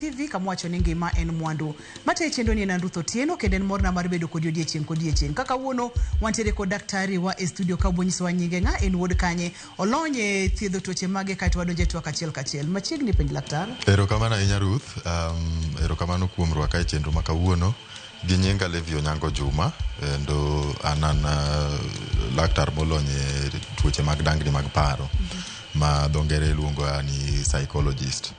TV kama wacho ni ngima en mwandu. Matayo chenro ni en Ruth Otieno kendo en morna mar bedo kodi odiechieng' kodiechieng'. Kaka kawuono wantiere kod daktari wa e studio ka obonyisowa nyinge ng'a en wuod kanye olony e thiedho tuoche mage kaeto wadonjo e twak achiel kachiel. Machiegni penj laktar. Erokamano ahinya Ruth, erokamano kuom rwaka e chenro ma kawuono. Gi nyinga Levi Onyango Juma, kendo an an laktar molony e tuoche mag dangni mag paro ma dho ngere luongo ni psychologist.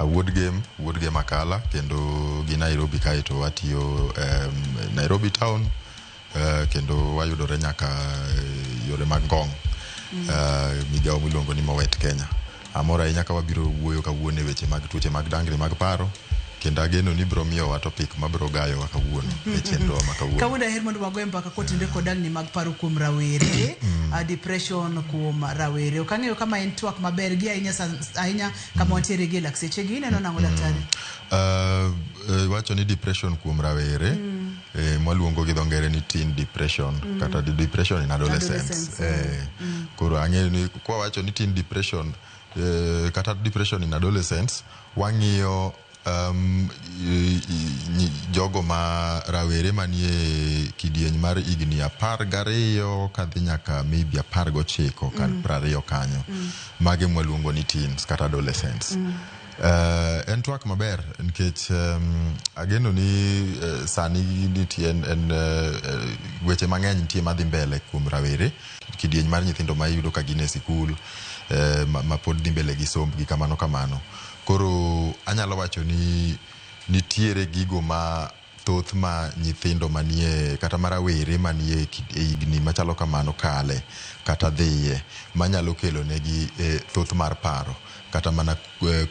Awuod Gem, wuod Gem Akala kendo gi Nairobi kae to watiyo Nairobi town kendo wayudore nyaka yore mag Ngong. Migawo miluongo ni Moet Kenya. Amor ahinya ka wabiro wuoyo kawuono e weche mag tuoche mag dangni mag paro kendo ageno ni biro miyowa topic mabiro gayowa kawuono e chenro ma kawuono. Kawuono aher mondo wagoye mbaka kotenore kod dangni mag paro kuom rawere, depression kuom rawere. Ok ang'eyo kama en twak maber gi ahinya ahinya kama wantiere gi e lak sechegi. Ineno nang'o daktari? Wacho ni depression kuom rawere mwaluongo gi dho ngere ni teen depression kata depression in adolescence. Adolescence. Koro ang'eyo ni kwawacho ni teen depression kata depression in adolescence wang'iyo jogo ma rawere manie kidieny mar higni 12 kadhi nyaka maybe 19 kata 20 kanyo. Mage mwaluongo ni teens kata adolescents. En twak maber nikech ageno ni sani nitie en weche mang'eny nitie madhi mbele kuom rawere kidieny mar nyithindo ma iyudo ka gin e sikul ma pod dhi mbele gi sombgi kamano kamano. Koro anyalo wacho ni nitiere gigo ma thoth ma nyithindo manie kata ma rawere manie e higni machalo kamano kale kata dhiye manyalo kelo negi thoth mar paro kata mana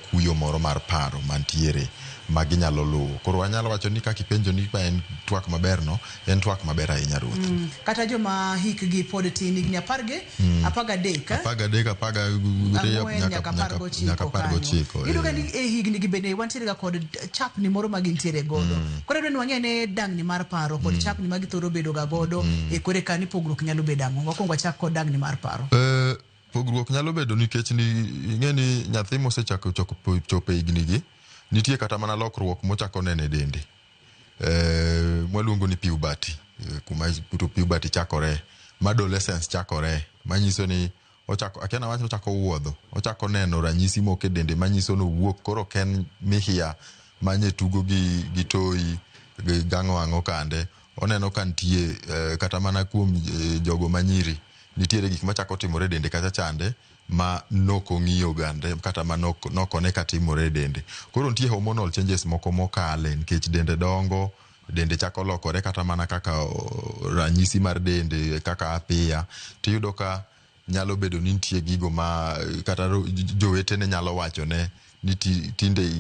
kuyo moro mar paro mantiere ma ginyalo luwo. Koro anyalo wacho ni kaka ipenjo ni ma en twak maber no, en twak maber ahinya Ruth. Kata joma hikgi pod tin higni apar gi 13 13, 12 ang'wen nyaka 19 nyaka 19. Iyudo ka ni e higni gi bende wantiere ga kod chapni moro ma gintiere godo. Koro adwa ni wang'e ne dangni mar paro kod chapni ma githoro bedo ga godo e kore ka ni pogruok nyalo bedo ang'o. Wakwongo wachak kod dangni mar paro. Pogruok nyalo bedo nikech ni ing'e ni nyathi mosechako chopo e higni gi nitie kata mana lokruok mochako neno e dende mwaluongo ni puberty, kuma to puberty chakore ma adolescence chakore manyiso ni ochako akia nawach ni ochako wuodho ochako neno ranyisi moko e dende manyiso ni owuok koro ok en mihia manye tugo gi toyi gi gang'o ang'o kande oneno ka nitie kata mana kuom jogo manyiri nitiere gik machako timore e dende kacha chande ma nokong'iyo gande kata ma nokone ka timore e dende. Koro nitie hormonal changes moko mokale nikech dende dongo, dende chako lokore kata mana kaka ranyisi mar dende kaka apiya tiyudo ka nyalo bedo ni nitie gigo ma kata jowetene nyalo wachone ni tinde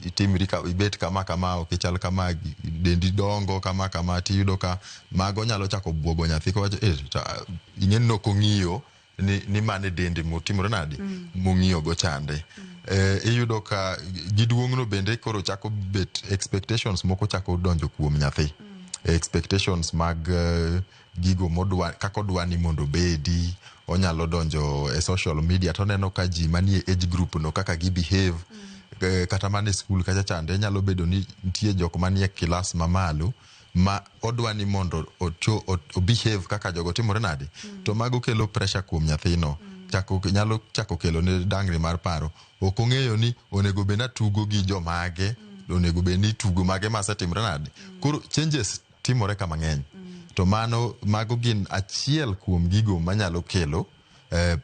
itimri ka ibet kama kama ok ichal kama dendi dongo kama kama tiyudo ka mago nyalo chako buogo nyathi kowacho eh ing'e ni nokong'iyo ni mane dende motimore nade mong'iyo go chande. Iyudo ka giduong'no bende koro chako bet expectations moko chako donjo kuom nyathi. Expectations mag gigo modwa kaka odwa ni mondo obedi onyalo donjo e social media toneno ka ji manie age group no kaka gi behave kata mana e skul kacha chande nyalo bedo ni nitie jok manie kilas mamalo ma odwa ni mondo o behave kaka jogo timore nade to mago kelo pressure kuom nyathino chako nyalo chako kelo ne dangni mar paro ok ong'eyo ni onego bed natugo gi jomage onego bed ni tugo mage masetimore nade koro changes timore ka mang'eny to mano mago gin achiel kuom gigo manyalo kelo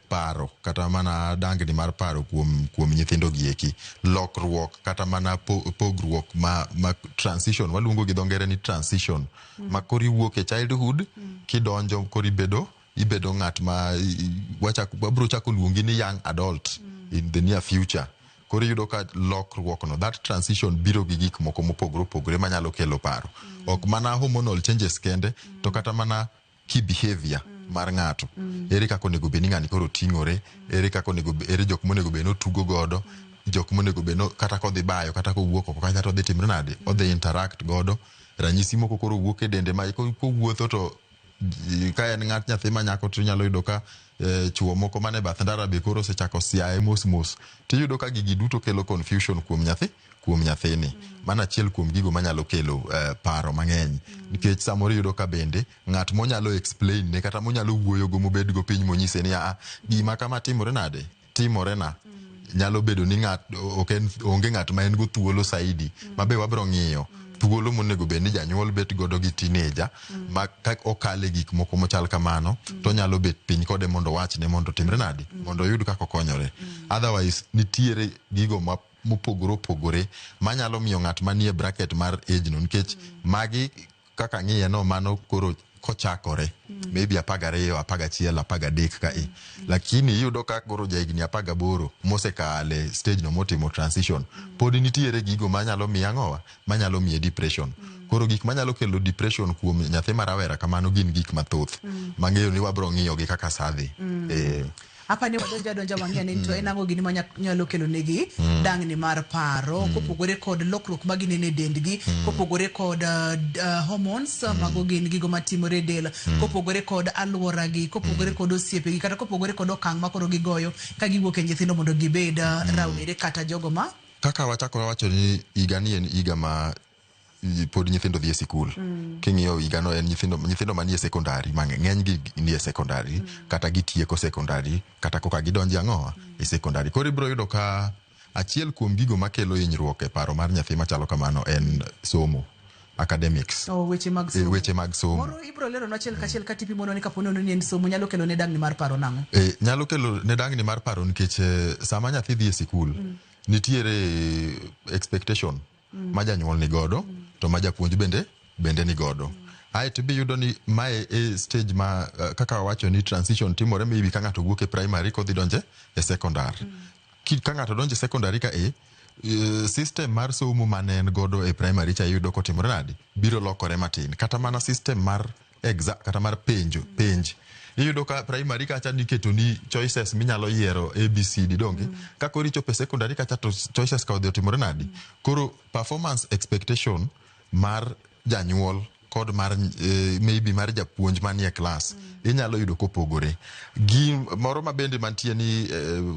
paro kata mana dangni mar paro kuom nyithindo gieki lokruok kata mana pogruok ma transition waluongo gi dho ngere ni transition ma koro iwuok e childhood kidonjo koro ibedo ng'at ma wabro chako luongi ni young adult in the near future. Koro iyudo ka lokruok no that transition biro gi gik moko mopogore opogore manyalo kelo paro ok mana hormonal changes kende to kata mana key behavior mar ng'ato ere kaka onego bed ni ng'ani koro ting'ore ere kaka onego ere jok monego bed ni otugo godo jok monego bed ni kata kodhi bayo kata kowuok oko kacha to odhi timre nade odhi interact godo ranyisi moko koro wuok e dende ma kowuotho to ka en ng'at nyathi ma nyako to inyalo yudo ka chuo moko mane bath ndara be koro osechako siaye mos mos tiyudo ka gigi duto kelo confusion kuom nyathi. kuom nyathini. Mano achiel kuom gigo manyalo kelo paro mang'eny. Nikech samoro iyudo ka bende ng'at monyalo explain ne kata monyalo wuoyogo mobedgo piny monyise ni aa gima kama timore nade timore na nyalo bedo ni ng'at ok en onge ng'at ma en go thuolo saidi ma be wabro ng'iyo thuolo monego bed ni janyuol bet godo gi teenager ma ka okale gik moko mochal kamano to onyalo bet piny kode mondo owachne mondo otimre nade mondo oyud kaka okonyore. Otherwise nitiere gigo ma mopogore opogore manyalo miyo ng'at manie bracket mar age no nikech magi kaka ng'iye no mano koro kochakore maybe 12, 11, 13 ka e. Lakini iyudo ka koro jahigni 18 mosekale stage no motimo transition pod nitiere gigo manyalo miye ang'owa manyalo miye depression. Koro gik manyalo kelo depression kuom nyathi ma rawera kamano gin gik mathoth mang'eyo ni wabro ng'iyo gi kaka saa dhi. Apa ni wadonjo adonja wang'e ni to en ang'o gini manyalo kelo negi dangni mar paro kopogore kod lokruok ma gineno e dendgi, kopogore kod hormones mago gin gigo matimore e del, kopogore kod alworagi, kopogore kod osiepegi, kata kopogore kod okang' ma koro gigoyo ka giwuok e nyithindo mondo gibed rawere kata jogo ma Kaka wachako wacho ni higa ni en higa ma pod nyithindo dhi e sikul. King'iyo higano en nyithindo manie sekondari mang'eny gi nie sekondari kata gitieko sekondari kata koka gidonjo ang'owa e sekondari. Koro ibiro yudo ka achiel kuom gigo makelo hinyruok e paro mar nyathi machalo kamano en somo, academics. Oh, weche mag somo. Weche mag somo. Moro ibiro leronwa achiel kachiel kata ipimo ni kapo ni en somo nyalo kelo ne dangni mar paro nang'o? Nyalo kelo ne dangni mar paro nikech sama nyathi dhi e sikul nitiere expectation ma janyuol ni godo to ma japuonj bende ni godo. Aeto ibi yudo ni mae e stage ma kaka wawacho ni transition timore maybe ka ng'ato wuok e primary kodhi donje e secondary. Ka ng'ato donjo e secondary ka e system mar somo mane en godo e primary cha iyudo kotimore nade biro lokore matin kata mana system mar exam kata mar penjo penj iyudo ka primary kacha niketo ni choices minyalo yiero A B C D donge ka koro ichopo e secondary kacha to choices ka odhi otimore nade koro performance expectation mar janyuol kod mar maybe mar japuonj manie class inyalo yudo kopogore gi moro ma bende mantie ni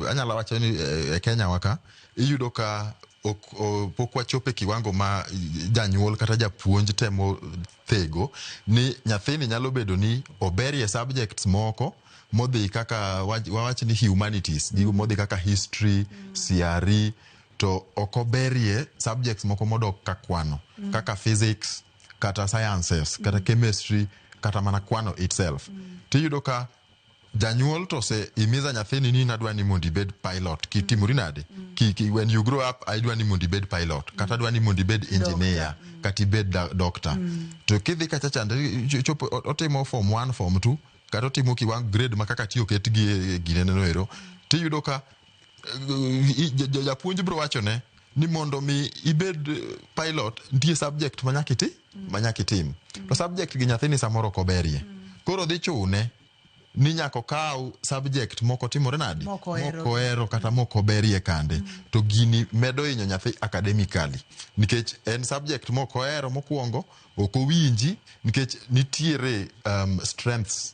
anyalo wacho ni e Kenya wa ka iyudo ka ok pok wachopo e kiwango ma janyuol kata japuonj temo thego ni nyathini nyalo bedo ni oberie subjects moko modhi kaka wawach ni humanities gigo modhi kaka history, CRE to ok oberie subjects moko modok ka kwano kaka physics kata sciences kata chemistry kata mana kwano itself tiyudo ka janyuol to ose imiza nyathini ni nadwa ni mondo ibed pilot kitimori nade when you grow up idwa ni mondo ibed pilot kata adwa ni mondo ibed engineer kata ibed doctor to kidhi kacha chande chopo otimo form 1 form 2 kata otimo kiwango grade ma kaka ti oket gi e ginene ero tiyudo ka japuonj biro wachone ni mondo mi ibed pilot nitie subject ma nyaka iti ma nyaka itim to subject gi nyathini samoro ok oberie koro dhi chune ni nyaka okaw subject moko timore nade Mok ohero. mok ohero kata mok oberie kande to gini medo hinyo nyathi academically nikech en subject mok ohero mokwongo ok owinji nikech nitiere strengths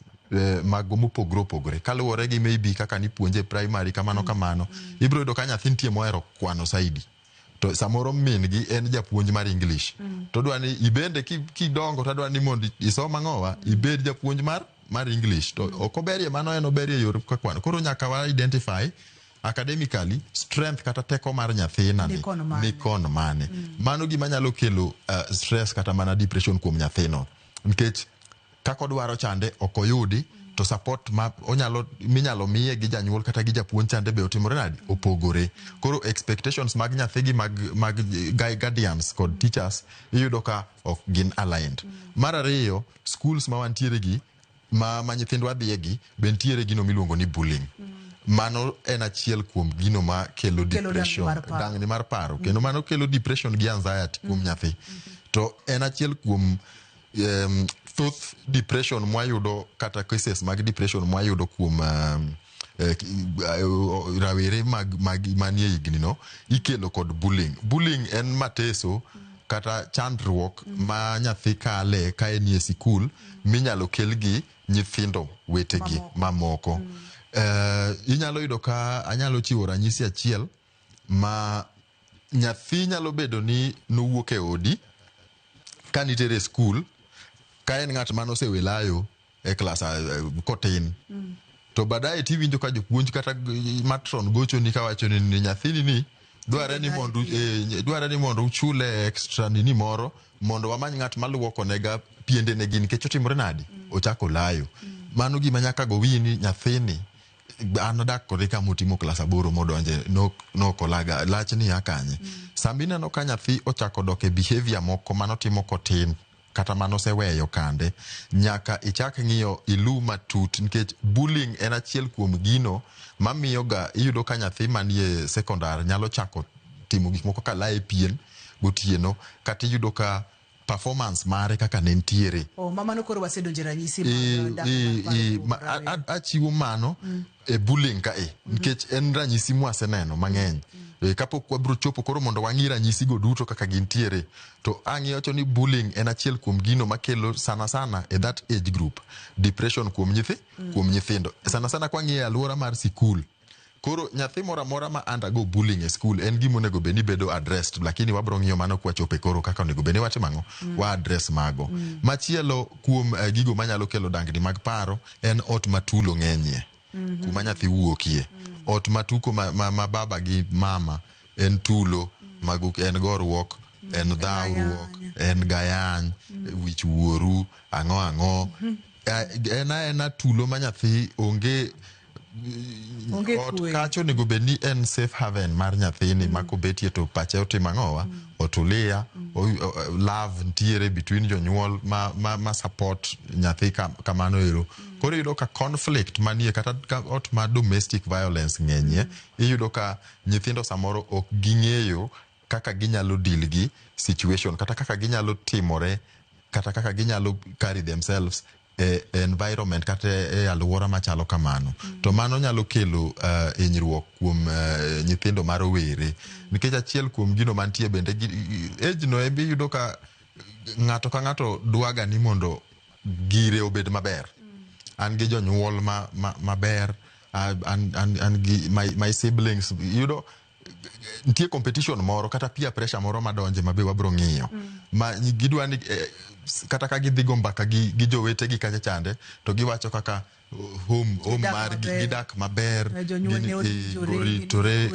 mag mopogore opogore kaluwore gi maybe kaka nipuonje e primary kamano kamano ibiro yudo ka nyathi nitie mohero kwano saidi to samoro min gi en japuonj mar English to odwa ni ibende kidongo to adwa ni mondo isom ang'owa ibed japuonj mar English to ok oberie mano en oberie yor ka kwano koro nyaka wa identify academically strength kata teko mar nyathina ni Ni kon mane. ni kon mane mano gima nyalo kelo stress kata mana depression kuom nyathino nikech kaka odwaro chande ok oyudi to support ma onyalo minyalo miye gi janyuol kata gi japuonj chande be otimore nade opogore koro expectations mag nyathi gi mag guardians kod teachers iyudo ka ok gin aligned mar ariyo schools ma wantiere gi ma nyithindwa dhiye gi be nitiere gino miluongo ni bullying mano en achiel kuom gino ma kelo Kelo dangni depression mar paro. dangni mar paro kendo mano kelo depression gi anxiety kuom nyathi to en achiel kuom thoth depression mwayudo kata cases mag depression mwayudo kuom rawere mag manie higni no ikelo kod bullying bullying en mateso kata chandruok ma nyathi kale ka enie sikul minyalo kel gi nyithindo wetegi mamoko. Inyalo yudo ka anyalo chiwo ranyisi achiel ma Nyathi nyalo bedo ni nowuok e odi ka nitere e skul, ka en ng'at mane osewelayo e klas kotin. To baadaye tiwinjo ka jopuonj kata matron gochoni kawacho ni nyathini ni dware ni mondo dware ni mondo uchule extra nini moro mondo wamany ng'at maluoko nega piende negi nikech otimore nadi ochako layo. Mano gima nyaka go wiyi ni nyathini an adak kode kama otimo klas 8 modonje nokolaga lach ni ya kanye. Sama ineno ka nyathi ochako dok e behavior moko manotimo kotin kata manoseweyo kande, nyaka ichak ng'iyo ilu matut nikech bullying en achiel kuom gino mamiyo ga iyudo ka nyathi manie sekondar nyalo chako timo gik moko ka laye pien gotieno kata iyudo ka performance mare kaka ne nitiere. Oh, mamano koro wasedonje ranyisi mag dak mar paro kuom rawere. Achiwo mano e bullying ka e nikech en ranyisi mwaseneno mang'eny. Kapok wabiro chopo koro mondo wang'i ranyisi go duto kaka gintiere, to ang'iyo wacho ni bullying en achiel kuom gino makelo sana sana e that age group depression kuom nyithi kuom nyithindo sana sana kwang'iyo e alwora mar sikul. Koro nyathi moro amora ma undergo bullying e skul en gima onego bed ni bedo addressed, lakini wabro ng'iyo mano kwachope koro kaka onego bed ni watimo ang'o, wa address mago. Machielo kuom gigo manyalo kelo dangni mag paro en ot ma tulo ng'enyie, kuma nyathi wuokie. Ot ma tuko ma baba gi mama en tulo, mago en goruok, en dhawruok, en gayany, wich wuoru, ang'o ang'o. En aena tulo ma nyathi onge ot kacha onego bed ni en safe haven mar nyathini ma kobetie to pache otimo ang'owa, otulia, love nitiere between jonyuol ma support nyathi kamano ero. Koro iyudo ka conflict manie kata ka ot ma domestic violence ng'enyie, iyudo ka nyithindo samoro ok ging'eyo kaka ginyalo deal gi situation kata kaka ginyalo timore kata kaka ginyalo carry themselves e environment kata e alwora machalo kamano. To mano nyalo kelo hinyruok kuom nyithindo ma rowere. Nikech achiel kuom gino mantie bende age no ebe iyudo ka ng'ato ka ng'ato dwaga ni mondo gire obed maber. An gi jonyuol maber, an gi my siblings, iyudo nitie competition moro kata peer pressure moro madonje ma be wabro ng'iyo. Ma gidwa ni kata ka gidhi go mbaka gi jowetegi kacha chande to giwacho kaka home margi gidak maber, oritore,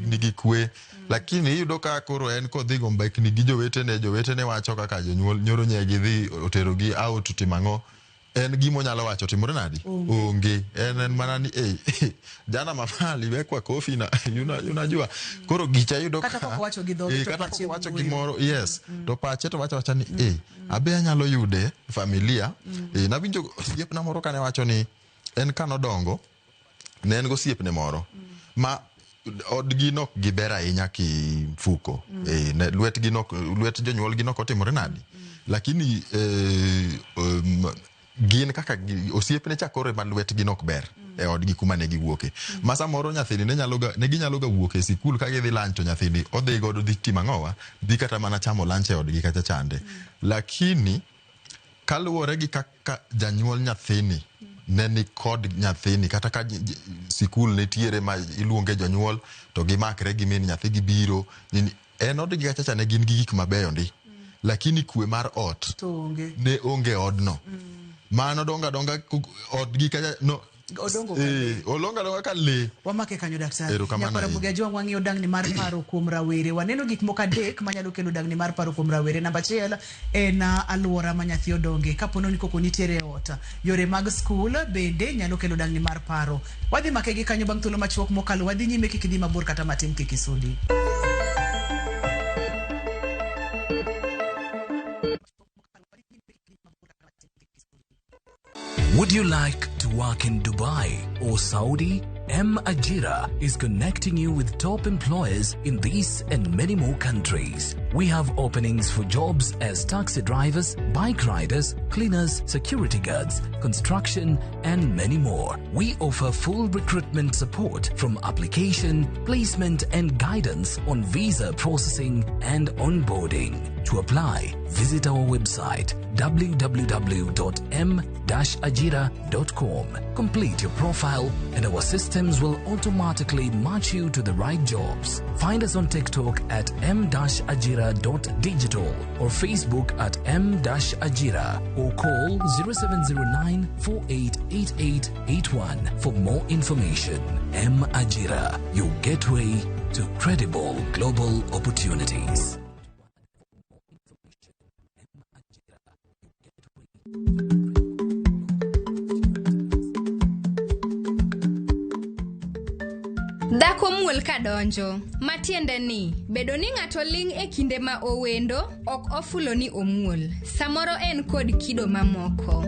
nigi kwe. Lakini iyudo ka koro en kodhi go mbekni gi jowetene, jowetene wacho kaka jonyuol nyoro nye gidhi oterogi out timo ang'o. En gima onyalo wacho timore nadi? Onge. En mana ni jana mama aliwekwa kofi na unajua. Koro gicha yudo kata kok wacho gi dhoge to pache wacho gimoro, yes. To pache to wacho ni abe anyalo yude familia. Nawinjo osiepna moro kane wacho ni en kanodongo ne en gosiepne moro ma odgi nok giber ahinya ki mfuko. Lwetgi nok, lwet jonyuolgi nok otimore nadi. Lakini gin kaka osiepne cha koro ema lwetgi nok ber e odgi kuma ne giwuoke. Ma samoro nyathini ne ginyalo ga wuok e sikul ka gidhi lunch to nyathini odhi godo dhi timo ang'owa, dhi kata mana chamo lunch e odgi kacha chande. Lakini kaluwore gi kaka janyuol nyathini ne ni kod nyathini kata ka sikul nitiere ma iluonge jonyuol to gimakre gi min nyathi gibiro en odgi kacha cha ne gin gi gik mabeyo ndi. Lakini kwe mar ot ne onge odno. Mano donga donga odgi kacha no olonga donga ka le. Wamake kanyo daktari. Nyakwara Mugajo wang'iyo dangni mar paro kuom rawere. Waneno gik moko adek manyalo kelo dangni mar paro kuom rawere. Namba 1 en alwora ma nyathi odonge. Kapo ni koko nitiere e ot, yore mag skul bende nyalo kelo dangni mar paro. Wadhi make gi kanyo bang' thuolo machuok mokalo. Wadhi nyime kik idhi mabor kata matin kik isudi. Would you like to work in Dubai or Saudi? M Ajira is connecting you with top employers in these and many more countries. We have openings for jobs as taxi drivers, bike riders, cleaners, security guards, construction, and many more. We offer full recruitment support from application, placement, and guidance on visa processing and onboarding. To apply, visit our website www.m-ajira.com. Complete your profile and our systems will automatically match you to the right jobs. Find us on TikTok at m-ajira.digital or Facebook at m-ajira or call 0709 488881 for more information. M Ajira, your gateway to credible global opportunities. Dhako muol kadonjo, matiende ni bedo ni ng'ato ling' e kinde ma owendo ok ofulo ni omuol. Samoro en kod kido mamoko.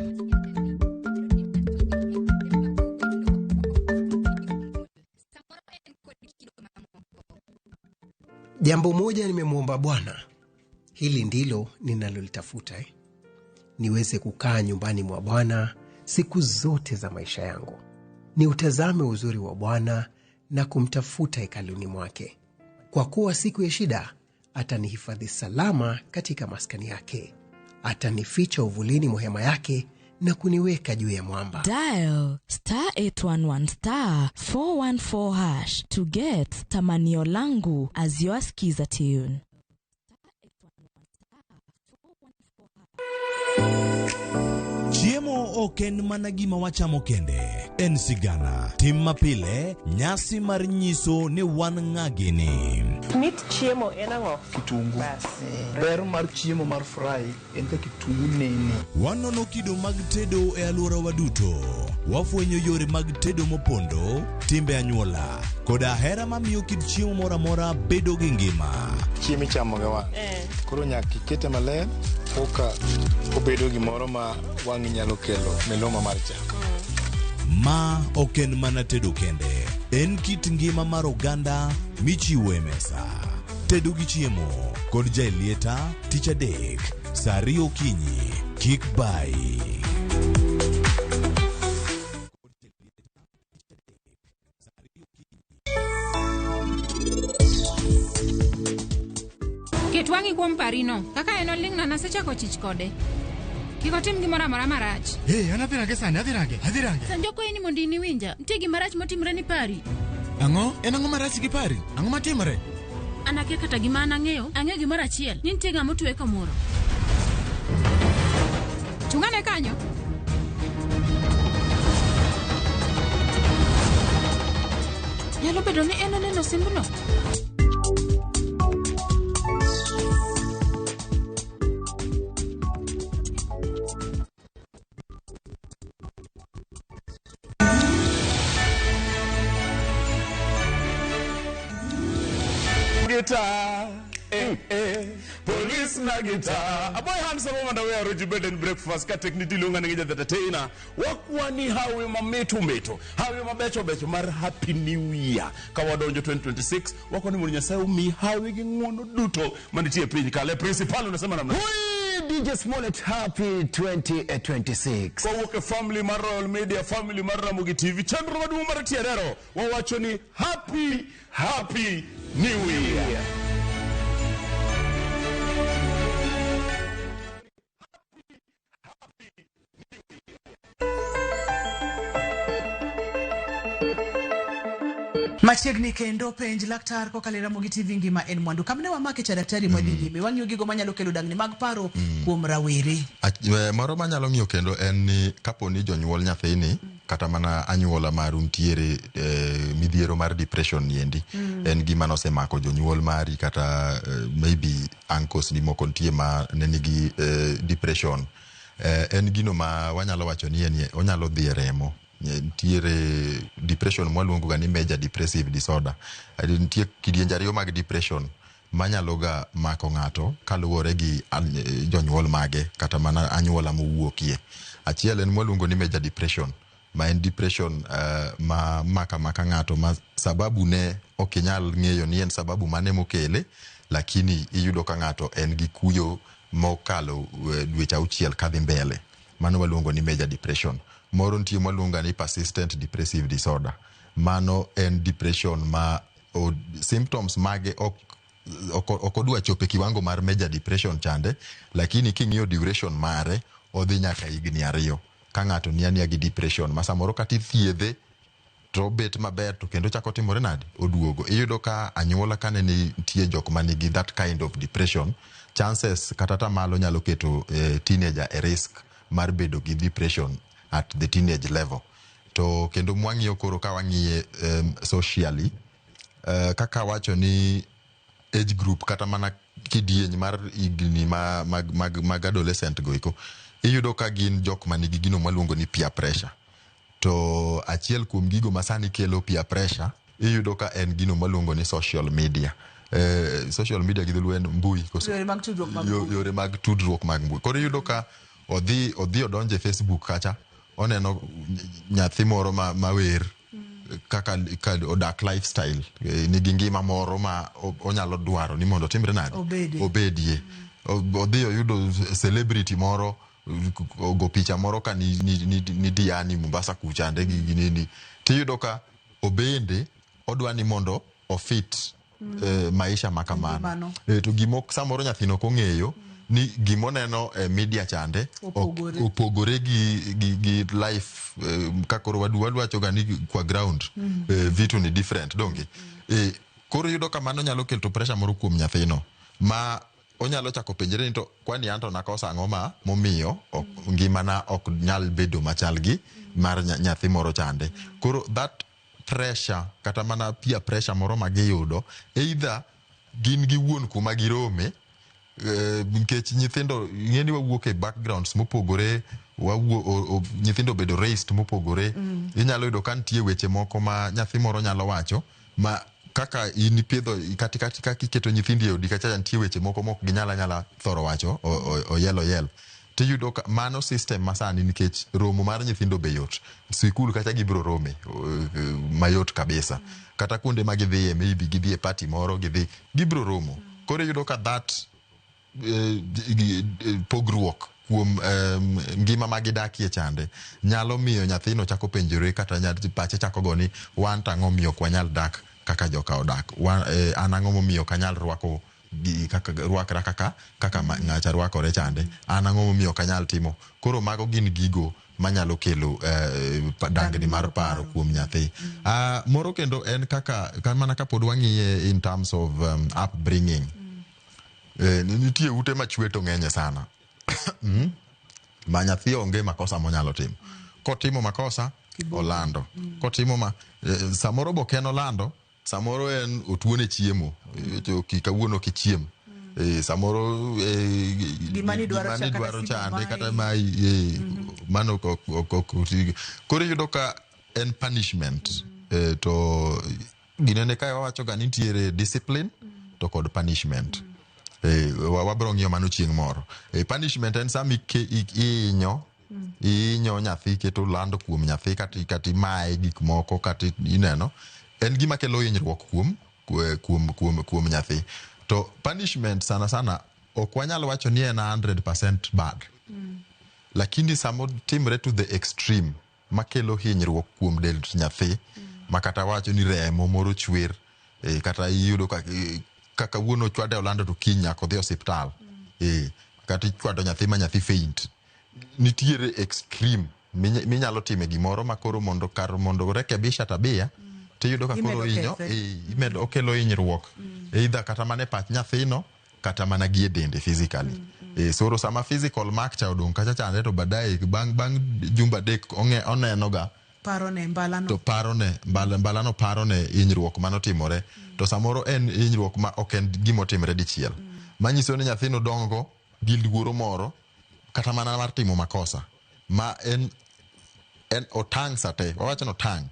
Jambo moja nimemwomba Bwana, hili ndilo ninalolitafuta, niweze kukaa nyumbani mwa Bwana siku zote za maisha yangu, niutazame uzuri wa Bwana na kumtafuta hekaluni mwake. Kwa kuwa siku ya shida atanihifadhi salama katika maskani yake, atanificha uvulini mwa hema yake na kuniweka juu ya mwamba. Dial star 811 star 414 hash to get Tamanio Langu as your skiza tune. Chiemo ok en mana gima wachamo kende, en sigana, tim mapile, nyasi mar nyiso ni wan ng'a gini. Mit chiemo en ang'o? Kitungu. Bas. Ber mar chiemo mar fry en ka kitungu nene. Wanono kido mag tedo e alworawa duto. Wafwenyo yore mag tedo mopondo, timbe anyuola, koda hera mamiyo kit chiemo moro amora bedo gi ngima. Chiemo ichamo gi wang'. Koro nyaka ikete maler koka obedo gimoro ma wang'i nyalo kelo miluma mar chak. Ma ok en mana tedo kende, en kit ngima mar oganda michiwo e mesa. Tedo gi chiemo kod Jaelieta tich adek saa 2 okinyi. Kik bayi. Ket wang'i kuom parino. Kaka en oling'na nasechako chich kode. Kik otim gimoro amora marach. Hey, an adhi range sani, adhi range, adhi range. Sanjoko en ni mondo in iwinja. Nitie gima rach motimre ni Pari. Ang'o? En ang'o marach gi Pari? Ang'o matimore? An akia kata gima an ang'eyo. Ang'eyo gimoro achiel. Ni nitie ng'ama otwe kamoro. Chung'ane kanyo. Nyalo bedo ni en oneno simbno. Guitar, eh, eh, police na guitar. A boy handsome woman away roji bed and breakfast ka tekniti luonga ni entertainer. Wakwani hawi mameto meto, hawi mabecho becho mar Happy New Year. Ka wadonjo 2026, wakwani mondo Nyasaye omi hawi gi ng'wono duto manitie e piny ka. Le principal unasema namna. Hui, DJ Smollett, happy 2026. Kowuok e family mar Royal Media, family mar Ramogi TV, chenro maduong' mar Tierero wawacho ni happy happy New Year. Machiegni kendo penj laktar kokalo e Ramogi TV ngima en mwandu. Kamne wamake cha daktari mwadhi nyime. Wang'iyo gigo manyalo kelo dangni mag paro kuom rawere. Moro manyalo ng'iyo kendo en ni kapo ni jonyuol nyathini kata mana anyuola maru nitiere midhiero mar depression niendi. En gima nosemako jonyuol mari kata maybe uncles ni moko nitie ma ne nigi depression. En gino ma wanyalo wacho ni en onyalo dhi e remo. Nitiere depression mwaluongo ga ni major depressive disorder. Nitie kidienje ariyo mag depression manyalo ga mako ng'ato kaluwore gi jonyuol mage kata mana anyuola mowuokie. Achiel en mwaluongo ni major depression, ma en depression ma maka maka ng'ato ma sababu ne ok inyal ng'eyo ni en sababu mane mokele, lakini iyudo ka ng'ato en gi kuyo mokalo dweche 6 kadhi mbele. Mano waluongo ni major depression. Moro nitie mwaluongo ni persistent depressive disorder. Mano en depression ma symptoms mage ok Ok odwa chopo e kiwango mar major depression chande, lakini king'iyo duration mare, odhi nyaka higni 2 ka ng'ato ni ania gi depression ma samoro kata ithiedhe to obet maber, to kendo chako timore nade, oduogo. Iyudo ka anyuola kane nitie jok manigi that kind of depression, chances kata tamalo nyalo keto teenager e risk mar bedo gi depression at the teenage level. To kendo mwang'iyo koro ka wang'iye socially, kaka wacho ni age group kata mana kidieny mar higni mag adolescent go eko, iyudo ka gin jok manigi gino mwaluongo ni peer pressure. To achiel kuom gigo ma sani kelo peer pressure, iyudo ka en gino mwaluongo ni social media. Social media gi dholuo en mbui koso? Yore mag tudruok mag mbui. Yore mag tudruok mag mbui. Koro iyudo ka odhi odonjo e Facebook kacha, oneno nyathi moro ma wer kaka ka odak lifestyle, nigi ngima moro ma onyalo dwaro ni mondo otimre nade, Obedie. Obedie. Odhi oyudo celebrity moro ogo picha moro ka ni Diani Mombasa kuchande gi nini, tiyudo ka obende odwa ni mondo ofit maisha ma kamano. Ngimano. To gimo samoro nyathino ok ong'eyo ni gimoneno e media chande Opogore. Opogore gi life, ka koro wadwacho ga ni kwa ground vitu ni different donge. Koro iyudo ka mano nyalo keto pressure moro kuom nyathino ma onyalo chako penjre ni to kwani anto nakosa ang'o ma momiyo ngimana ok nyal bedo machal gi mar nyathi moro chande. Koro that pressure kata mana peer pressure moro ma giyudo, either gin gi wuon kuma girome, nikech nyithindo ing'e ni wawuok e backgrounds mopogore, nyithindo obedo raised mopogore. Inyalo yudo ka nitie weche moko ma nyathi moro nyalo wacho ma kaka in ipidho kati kaka iketo nyithindi e odi kacha, nitie weche moko mok ginyal anyala thoro wacho oyel oyel. Tiyudo ka mano system masani, nikech romo mar nyithindo be yot, sikul kacha gibiro rome mayot kabisa, kata kuonde ma gidhiye, maybe gidhi e party moro, gidhi gibiro romo. Koro iyudo ka that pogruok kuom ngima ma gidakie chande nyalo miyo nyathino chako penjore kata pache chako go ni wan to ang'o miyo ok wanyal dak kaka joka odak, an ang'o momiyo ok anyal rwako kaka rwakra kaka ng'acha rwakore chande, an ang'o momiyo ok anyal timo. Koro mago gin gigo manyalo kelo dangni mar paro kuom nyathi. Moro kendo en kaka mana kapod wang'iye in terms of upbringing. Nitie ute ma chwe to ng'enye sana, ma nyathi onge makosa monyalo timo. Kotimo makosa, olando. Kotimo ma samoro bok en olando, samoro en otuone chiemo, to kawuono ok ichiem. Samoro Gima nidwaro gima cha kata nidwaro simu chande mayi. Kata mayi, mano ok. Koro iyudo ka en punishment. To ginene kae wawacho ga ni nitiere discipline to kod punishment. Wabro ng'iyo mano chieng' moro. Punishment en sama ihinyo nyathi, keto lando kuom nyathi, kata imaye gik moko, kata ineno en gima kelo hinyruok kuom nyathi. To punishment sana sana ok wanyal wacho ni en 100% bad, lakini sama otimre to the extreme makelo hinyruok kuom dend nyathi, ma kata wacho ni remo moro chwer, kata iyudo ka kawuono ochwade olando to kiny nyaka odhi osiptal, kata ichwado nyathi ma nyathi faint, nitiere extreme minyalo time gimoro ma koro mondo kar mondo rekebisha tabia, tiyudo ka koro Imedo hinyo kethe. Imedo okelo hinyruok, either kata mana e pach nyathino kata mana gi e dende physically. Soro sama physical mark cha odong' kacha chande, to baadaye bang' jumbe 3 oneno ga Parone mbalano. To parone mbalano, parone hinyruok manotimore, to samoro en hinyruok ma ok en gimotimre dichiel, manyiso ni nyathino dongo gi luoro moro kata mana mar timo makosa ma en otang' sate wawacho ni otang',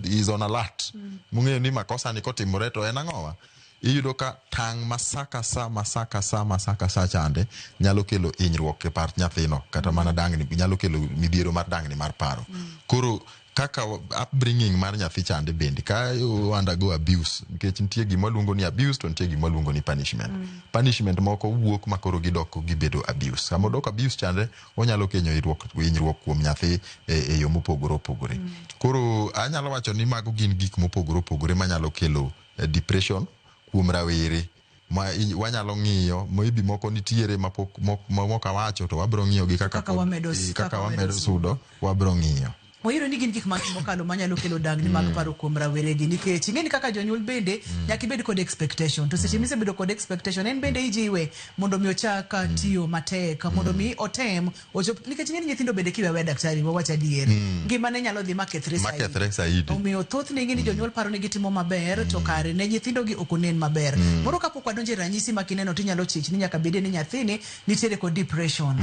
is on alert, mong'eyo ni makosa ni kotimore to en ang'owa. Iyudo ka tang' ma sa ka sa ma sa ka sa ma sa ka sa chande nyalo kelo hinyruok e par nyathino, kata mana dangni, nyalo kelo midhiero mar dangni mar paro. Koro kaka upbringing mar nyathi chande bende ka undergo abuse, nikech nitie gima waluongo ni abuse to nitie gima waluongo ni punishment. Punishment moko wuok ma koro gidok gibedo abuse. Sama odok abuse chande, onyalo kenyo hinyruok kuom nyathi e yo mopogore opogore. Koro anyalo wacho ni mago gin gik mopogore opogore manyalo kelo depression kuom rawere. Ma wanyalo ng'iyo, maybe moko nitiere mapok mok awacho, to wabro ng'iyo gi kaka Kaka wamedo kaka kaka wamedo wamedo sudo, wabro ng'iyo. Wayudo ni gin gik mang'eny mokalo manyalo kelo dangni mag paro kuom raweregi, nikech ing'e ni kaka jonyuol bende nyaka ibed kod expectation, to seche misebedo kod expectation, en bende ijiwe mondo mi ochak tiyo matek mondo mi otem ochop, nikech ing'e ni nyithindo bende kiwe aweya, daktari, wawach adier, ngimane nyalo dhi makethre saidi. Makethre saidi. Omiyo thothne ing'e ni jonyuol paro ni gitimo maber, to kare ne nyithindogi ok onen maber. Moro kapok wadonjo e ranyisi ma kineno tinyalo chich ni nyaka bedie ni nyathini nitiere kod depression.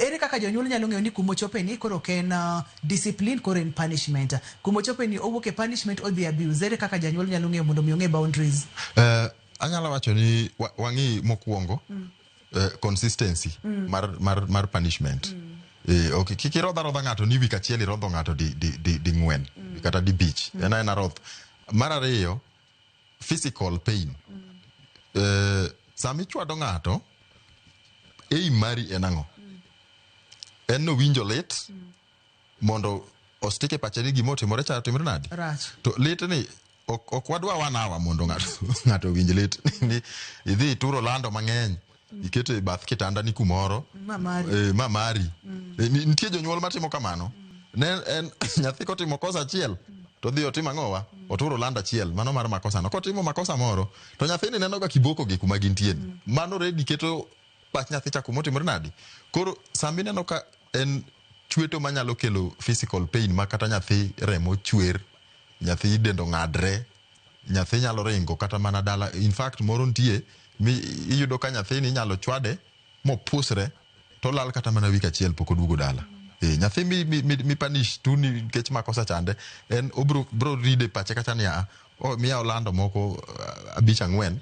Ere kaka jonyuol nyalo ng'eyo ni kumochope ni koro ok en discipline, koro en punishment? Kumochope ni owuok e punishment odhi abuse. Ere kaka janyuol nyalo ng'eyo mondo mi ong'e boundaries? Anyalo wacho ni wang'i mokwongo consistency mar punishment. Okay, kik irodh arodha ng'ato ni wik achiel irodho ng'ato di ng'wen kata di bich. En aena roth. Mar ariyo, physical pain. Sama ichwado ng'ato, aim mari en ang'o? En nowinjo lit mondo ostik e pache ni gima otimore cha otimore nade? Rach. To lit ni ok wadwa 1 hour mondo ng'ato owinj lit ni idhi ituro lando mang'eny, iketo e bath kitanda ni kumoro. Ma mari. Ma mari. Nitie jonyuol matimo kamano ne en nyathi kotimo kosa achiel to odhi otimo ang'owa, oturo lando achiel mano mar makosa no. Kotimo makosa moro to nyathini neno ga kiboko gi kuma gintie ni. Mano redi keto pach nyathi cha kumotimore nade. Koro sama ineno ka en chweto manyalo kelo physical pain, ma kata nyathi remo chwer, nyathi dendo ng'adre, nyathi nyalo ringo kata mana dala. In fact, moro nitie mi iyudo ka nyathini inyalo chwade mopusre to olal kata mana wik achiel pok oduogo dala. Nyathi mi punish tu nikech makosa chande en obro bro ride pache kacha ni oh, miya olando moko abich ang'wen,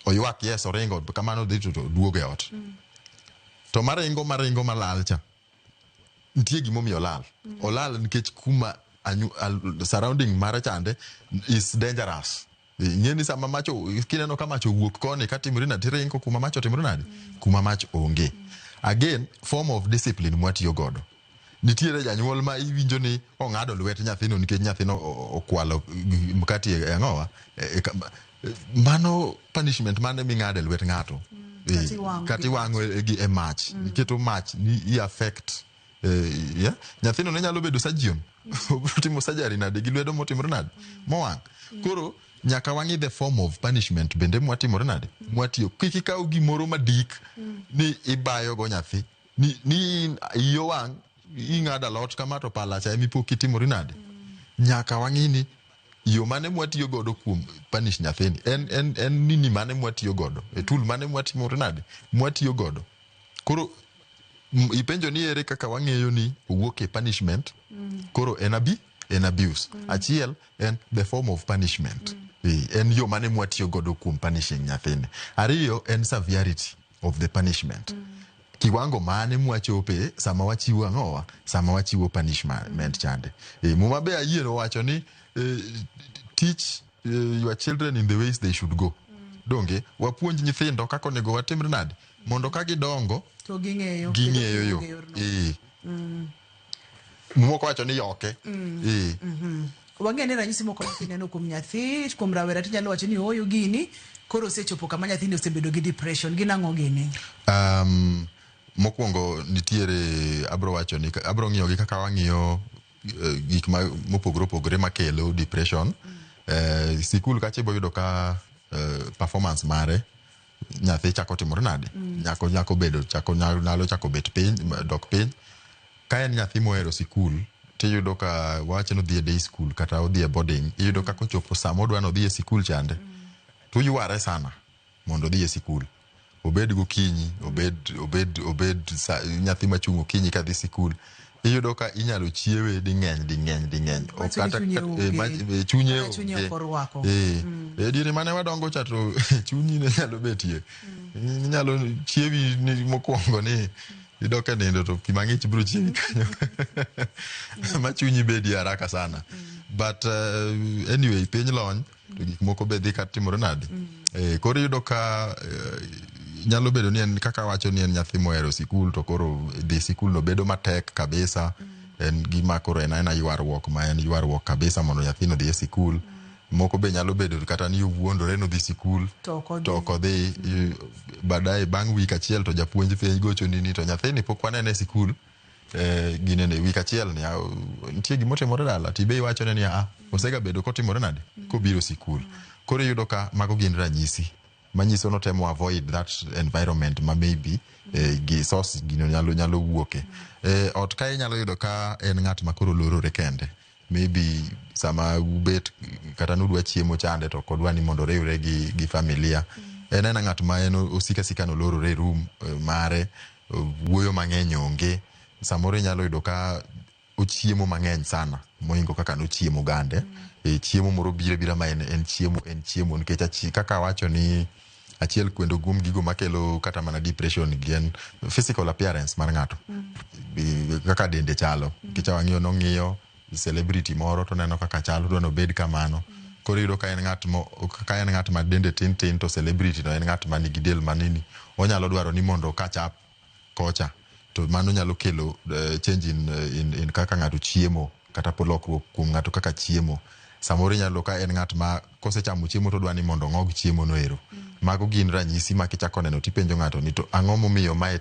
oywak, yes, oringo kamano dhi to duogo e ot. To maringo malal cha nitie gimomiyo olal. Olal nikech kuma surrounding mare chande is dangerous. Ing'e ni sama mach kineno ka mach owuok koni katimore nade, tiringo kuma mach otimore nade, kuma mach onge. Again, form of discipline mwatiyo godo. Nitiere janyuol ma iwinjo ni ong'ado lwet nyathino nikech nyathino okwalo mkati e ang'owa mano punishment mane ming'ado e lwet ng'ato? Kata iwang'o. Kata iwang'o e mach, iketo mach ni i affect yeah? Nyathino ne nyalo bedo surgeon, obiro timo surgery nade gi lwedo motimore nade mowang'? Koro nyaka wang'i the form of punishment bende mwatimore nade mwatiyo. Kik ikaw gimoro madik ni ibayo go nyathi ni iyi owang', ing'ado alot kama to pala cha ema ipok kitimori nade. Nyaka wang'i ni yo mane mwatiyo godo kuom punish nyathini en nini mane mwatiyo godo e tool mane mwatimore nade mwatiyo godo. Koro ipenjo ni ere kaka wang'eyo ni owuok e punishment koro en abuse. Achiel en the form of punishment. En yo mane mwatiyo godo kuom punishing nyathini. Ariyo en severity of the punishment. Kiwango mane mwachope sama wachiwo ang'owa, sama wachiwo punishment chande. Muma be ayie wacho ni teach your children in the ways they should go. Donge wapuonj nyithindo kaka onego watimre nade mondo ka gidongo to ging'eyo ging'eyo yo. Ging'eyo yorno. Moko wacho ni yoke. Wang'e ni ranyisi moko kineno kuom nyathi, kuom rawera, tinyalo wacho ni ooyo, gini koro osechopo kama nyathini osebedo gi depression. Gin ang'o gini? Mokwongo nitiere, abro wacho ni abro ng'iyo gi kaka wang'iyo gik ma mopogore opogore makelo depression. Sikul kacha ibo yudo ka performance mare nyathi chako timore nade, nyako bedo chako nyalo chako bet piny, dok piny. Ka en nyathi mohero sikul, tiyudo ka wawacho ni odhi e day school kata odhi e boarding, iyudo ka kochopo sama odwa ni odhi e sikul chande, to oyware sana mondo odhi e sikul. Obed gokinyi, obed nyathi machung' okinyi kadhi sikul. Iyudo ka inyalo chiewe ding'eny ding'eny ding'eny. Ok Wacho ni kata chunye onge. Chunye Kata chunye onge. ok orwako. E diere mane wadongo cha to chunyi ne nyalo betie. Inyalo chiewi ni mokwongo ni idok e nindo to pi mang'ich biro chiewi kanyo. Ma chunyi bedie haraka sana. But anyway, piny lony to gik moko be dhi ka timore nade. Koro iyudo ka nyalo bedo ni en kaka wacho ni en nyathi mohero sikul, to koro dhi sikul no bedo matek kabisa. En gima koro en aena ywaruok ma en ywaruok kabisa mondo nyathino odhi e sikul. Moko be nyalo bedo kata ni owuondore nodhi sikul To ok odhi. to ok odhi. Baadaye bang' wik achiel to japuonj penj gochoni ni to nyathini pok wanene e sikul, ginene wik achiel ni nitie gimotimore dala, tibe iwachone ni a osegabedo kotimore nade kobiro sikul. Koro iyudo ka mago gin ranyisi manyiso notemo avoid that environment ma maybe gi source gino nyalo wuoke. Ot ka inyalo yudo ka en ng'at ma koro lorore kende, maybe sama ubet kata nudwa chiemo chande to ok odwa ni mondo oriwre gi familia. En ena ng'at ma en osika sika nolorore e room mare, wuoyo mang'eny onge. Samoro inyalo yudo ka ochiemo mang'eny sana mohingo kaka nochiemo gande. Chiemo moro biro abira ma en chiemo, en chiemo nikech kaka awacho ni achiel kwendo kuom gigo makelo kata mana depression gi en physical appearance mar ng'ato. Kaka dende chalo. Nikech wang'iyo nong'iyo celebrity moro to neno kaka chalo, odwa nobed kamano. Koro iyudo ka en ng'at mo, ka en ng'at ma dende tin tin to celebrity no en ng'at ma nigi del manini, onyalo dwaro ni mondo catch up kocha, to mano nyalo kelo change in kaka ng'ato chiemo kata lokruok kuom ng'ato kaka chiemo. Samoro inyalo ka en ng'at ma kosechamo chiemo to odwa ni mondo ong'og chiemo no ero. Mago gin ranyisi ma kichako neno tipenjo ng'ato ni to ang'o momiyo mae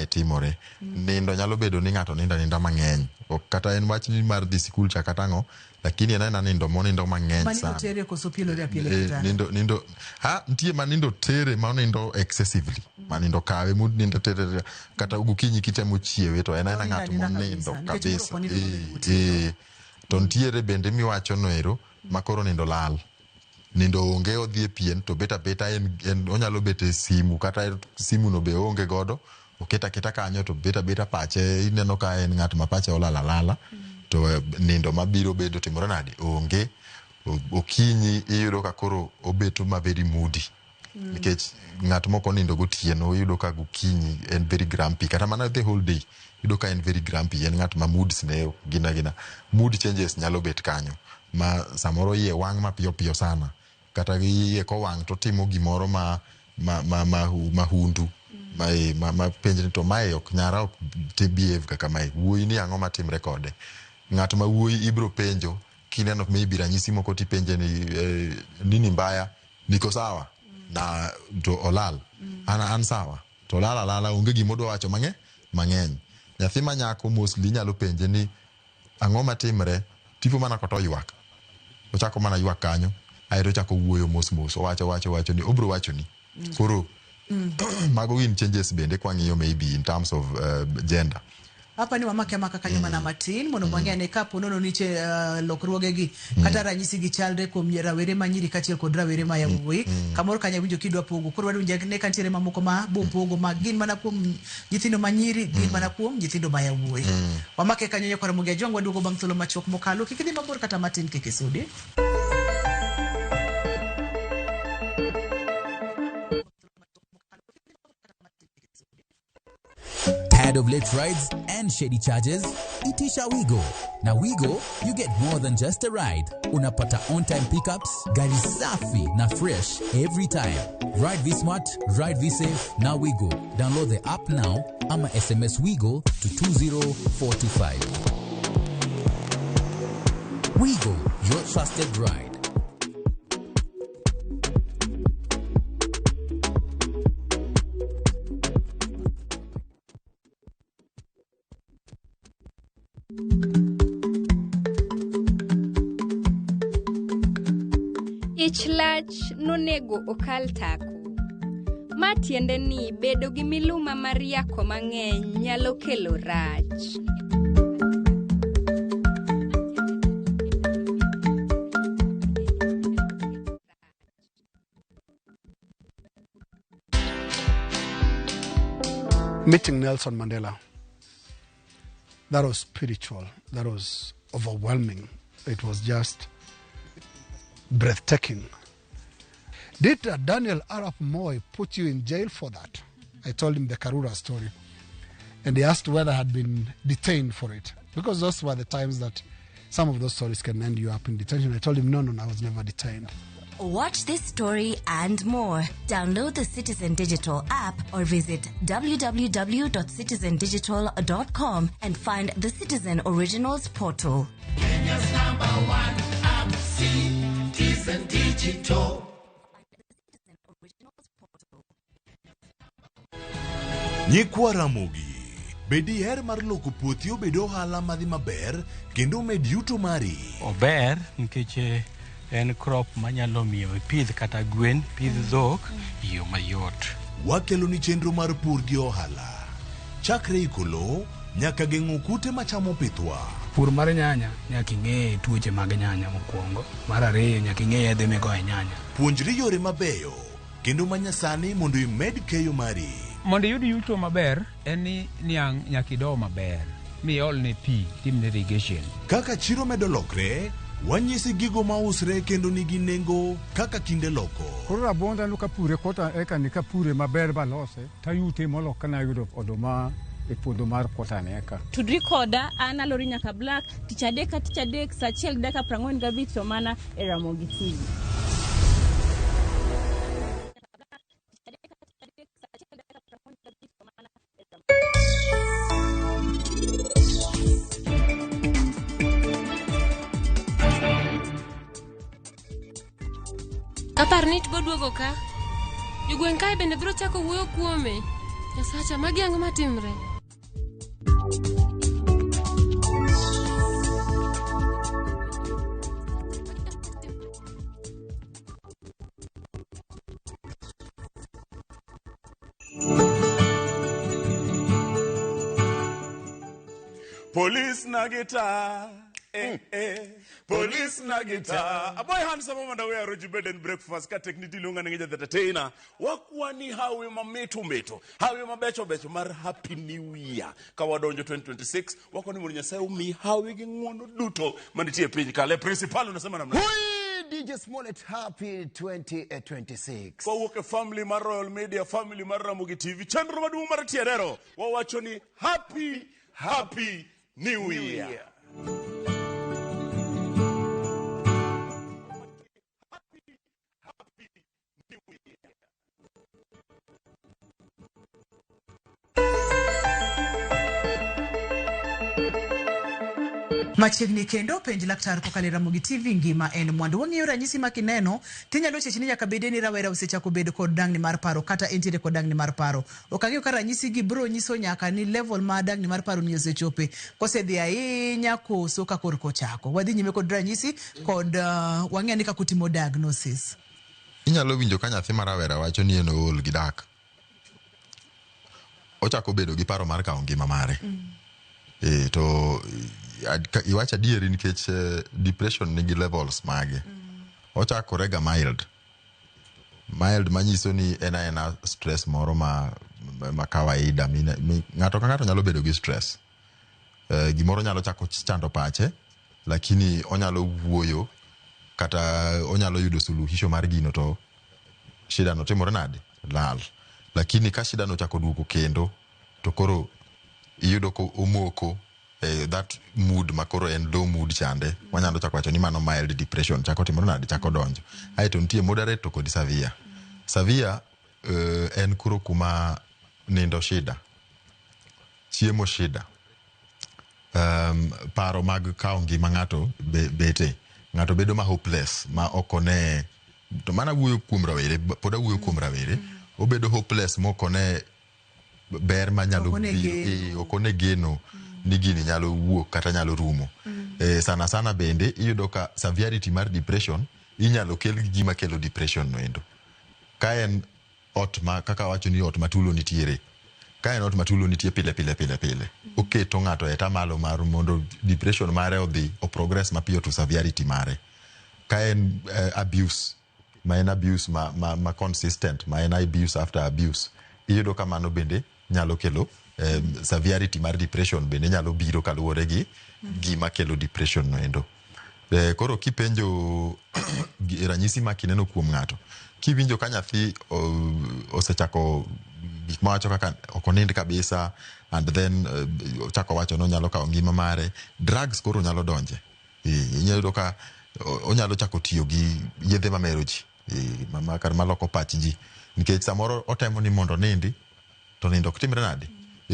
timore. Nindo nyalo bedo ni ng'ato nindo aninda mang'eny, ok kata en wach ni mar dhi sikul cha kata ang'o, lakini en aena nindo monindo mang'eny Manindo sana. tere koso pielore apiela e kitanda? Nindo ha nitie ma nindo tere ma onindo excessively, ma nindo kawe monindo tere kata gokinyi kitemo chiewe to en aena Onindo ng'at aninda monindo kabisa, nikech kabisa. moro ok onindo maber gotieno. To nitiere bende miwacho no ero ma koro nindo lal, nindo onge, odhi e pien to bet abeta en onyalo bet e simu kata simu no be oonge godo, oket aketa kanyo to bet abeta pache ineno ka en ng'at ma pache olal alala. To nindo mabiro bedo timore nade onge. Okinyi iyudo ka koro obeto ma very moody. Nikech ng'at moko nindo gotieno iyudo ka gokinyi en very grumpy, kata mana the whole day iyudo ka en very grumpy, en ng'at ma moods ne gina gina mood changes nyalo bet kanyo ma samoro iye wang' mapiyo piyo sana, kata iye kowang' to timo gimoro ma mahundu ma penj ni to mae ok nyara ok behave kaka mae, wuoyi ni ang'o matimre kode. Ng'at ma wuoyi ibro penjo kineno maybe ranyisi moko tipenje ni nini mbaya, niko sawa na to olal an sawa to olal alala onge gima odwa wacho mang'eny. Nyathi ma nyako mostly inyalo penje ni ang'o matimre, tipo mana koto ywak, ochako mana ywak kanyo aeto ochako wuoyo mos mos, owacho ni obro wacho ni koro mago gin changes bende kwang'iyo maybe in terms of gender. Hapa ni wamake amaka kanyo mana matin mondo wang'e ane kapo nono nitie lokruoge gi kata ranyisi gi chalre kuom rawere ma nyiri kaachiel kod rawere ma yawuoyi. Kamoro kanyo awinjo kidwa pogo, koro wadwa winjo ne ka nitiere mamoko ma bo pogo ma gin mana kuom nyithindo ma nyiri, gin mana kuom nyithindo ma yawuoyi. Wamake kanyo nyakwar Ramogi Ajwang', waduogo bang' thuolo machuok mokalo. Kik idhi mabor kata matin, kik isudi. Tired of late rides and shady charges? Itisha Wigo. Na Wigo, you get more than just a ride. Unapata on-time pickups, gari safi na fresh every time. Ride V-Smart, ride V-Safe, na Wigo. Download the app now ama SMS Wigo to 20425. Wigo, your trusted ride. Ich lach nonego okal tako. Ma tiende ni bedo gi miluma mar yako mang'eny nyalo kelo rach. Meeting Nelson Mandela, that was spiritual, that was overwhelming. It was just breathtaking. Did Daniel Arap Moi put you in jail for that? I told him the Karura story. And he asked whether I had been detained for it. Because those were the times that some of those stories can end you up in detention. I told him, no, I was never detained. Watch this story and more. Download the Citizen Digital app or visit www.citizendigital.com and find the Citizen Originals portal. Kenya's number one app, Citizen. Citizen Digital. Nyikwa Ramogi, be diher mar loko puothi obed ohala madhi maber kendo omed yuto mari? Ober nikech eh, en crop manyalo miyo ipidh kata gwen, pidh dhok e yo mayot. Wakeloni chenro mar pur gi ohala. Chakre iko lowo nyaka geng'o kute machamo pithwa. Pur mar nyanya nyaka ing'e tuoche mag nyanya mokwongo. Mar ariyo nyaka ing'e yedhe migoyo e nyanya. Puonjri yore mabeyo kendo manyasani mondo imed keyo mari. Mondo iyud yuto maber en ni niang' nyaka ido maber miolne pi timne irrigation. Kaka chiro medo lokre, wanyisi gigo mausre kendo nigi nengo kaka kinde loko. Koro rabuonda no kapure kota eka ni kapure maber balose tayute molo kana ayudo oduma e puodho mar kota ni eka. Tudri koda an Alori nyaka Black tich adek ka tich adek saa achiel gi dakika 45 to mana e Ramogi TV. Apar ni tuo duogo ka. Jogweng' kae bende biro chako wuoyo kuome. Nyasacha, magi ang'o matimre? Police nagita. Eh, eh. Police nagita. Aboy handsome mondo we aroji bed and breakfast ka tekniti luonga ni the entertainer. Wakwani hawi mamito mito. Hawi mabecho becho mar Happy New Year. Ka wadonjo 2026 wakwani mondo Nyasaye omi hawi gi ng'wono duto manitie e piny ka. Le principal unasema namna. Hui, DJ Smollett, happy 2026. Kowuok e family mar Royal Media, family mar Ramogi TV, chenro maduong' mar Tierero wawacho ni happy happy New Year. Machiegni kendo penj laktar kokalo e Ramogi TV ngima en mwandu. Wang'iyo ranyisi ma kineno tinyalo chich ni nyaka bede ni rawera osechako bedo kod dangni mar paro kata entiere kod dangni mar paro. Ok ang'eyo ka ranyisi gi biro nyiso nyaka ni level ma dangni mar paro ni osechope kosedhi ahinya koso ka korka ochako. Wadhi nyime kod ranyisi kod wang'e ni kaka utimo diagnosis. Inyalo winjo ka nyathi ma rawera wacho ni en ool gi dak. Ochako bedo gi paro mar kawo ngima mare. To iwacho adieri nikech depression nigi levels mage. Ochakore ga mild. Mild manyiso ni en aena stress moro ma kawaida. Ng'ato ka ng'ato nyalo bedo gi stress. Gimoro nyalo chako chando pache, lakini onyalo wuoyo kata onyalo yudo suluhisho mar gino to shida no timore nade? Lal. Lakini ka shida no ochako duogo kendo to koro iyudo ko omoko that mood makoro en low mood chande. Wanyalo chako wacho ni mano mild depression chako timore nade? Chako donjo. Aeto nitie moderate to kod severe. Severe en koro kuma nindo shida, chiemo shida, paro mag kawo ngima ng'ato bete. Ng'ato bedo ma hopeless ma ok one, to mana wuoyo kuom rawere, pod awuoyo kuom rawere, obedo hopeless ma ok one ber manyalo biro, ok one geno ni gini nyalo wuok kata nyalo rumo. Sana sana bende iyudo ka severity mar depression inyalo kel gi gima kelo depression no endo. Ka en ot ma kaka wacho ni ot matulo nitiere, ka en ot matulo nitie pile pile pile pile, oketo ng'ato e tamalo mar mondo depression mare odhi o progress mapiyo to severity mare. Ka en abuse, ma en abuse ma consistent, ma en abuse after abuse, iyudo ka mano bende nyalo kelo severity mar depression bende nyalo biro kaluwore gi gima kelo depression no endo. Koro kipenjo ranyisi ma kineno kuom ng'ato, kiwinjo ka nyathi osechako gik mawacho kaka ok onind kabisa, and then ochako wacho ni onyalo kawo ngima mare, drugs koro nyalo donje. Inyalo yudo ka onyalo chako tiyo gi yedhe mamero ji, maloko pach ji, nikech samoro otemo ni mondo onindi to nindo ok timre nade.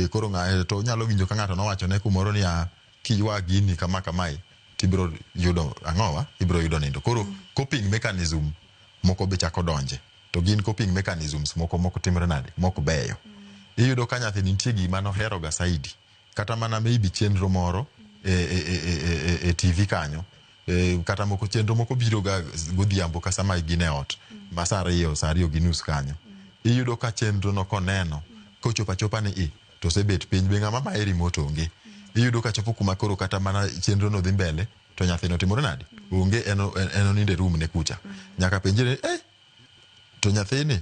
Koro to onyalo winjo ka ng'ato nowacho ne kumoro ni kiywa gini kama kamae tibiro yudo ang'owa, ibiro yudo nindo. Koro coping mechanism moko be chako donje, to gin coping mechanisms moko mok timre nade, mok beyo. Iyudo ka nyathi nitie gima noheroga saidi, kata mana maybe chenro moro e TV kanyo, kata moko chenro moko biro ga godhiambo ka sama gin e ot ma saa 2, saa 2:30 kanyo. Iyudo ka chenro no koneno kochopo achopa ni i to osebet piny, be ng'ama maye remote onge. Iyudo ka chopo kuma koro kata mana chenro no dhi mbele to nyathino timore nade, onge, en onindo e room ne kucha. Nyaka penjre to nyathini